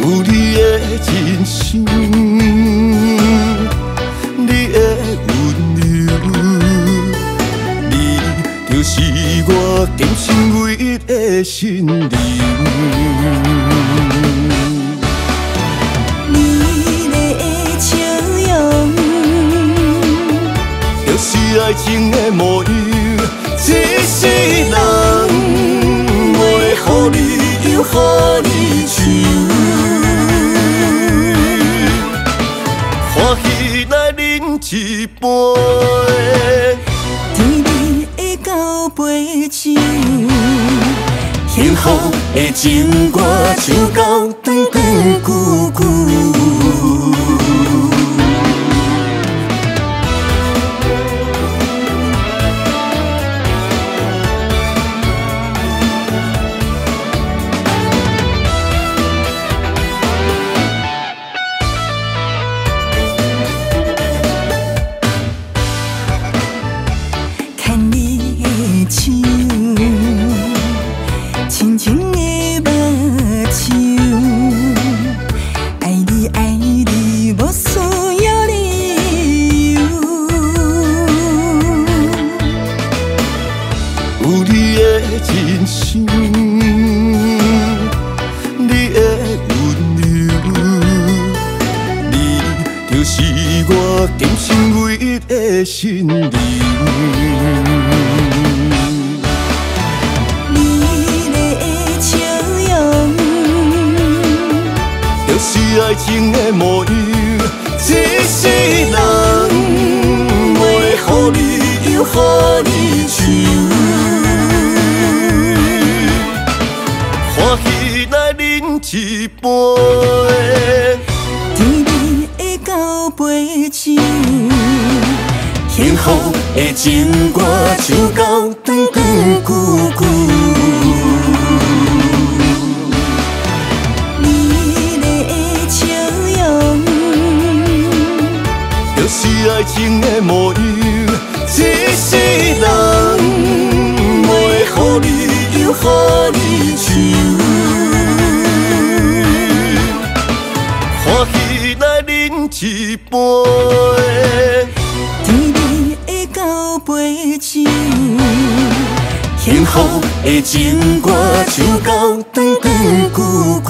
有你的人生，你的温柔，你就是我今生唯一的信任。美丽的笑容，就是爱情的模样，一世人袂予你忧，予你愁。欢喜来饮一杯，甜蜜的交杯酒，幸福的情歌唱到长长久久。牵你的手，深情的目睭，爱你爱你，无需要理由。有你的人生，你的温柔，你就是我今生唯一的信任。美丽的笑容，就是爱情的模样，一世人袂予你忧，予你愁。欢喜来饮一杯，甜蜜的交杯酒，幸福的情歌唱到长长久久。美丽的笑容，就是爱情的模样，一世人袂予你忧，予你愁。欢喜来饮一杯，甜蜜的交杯酒，幸福的情歌唱到长长久久。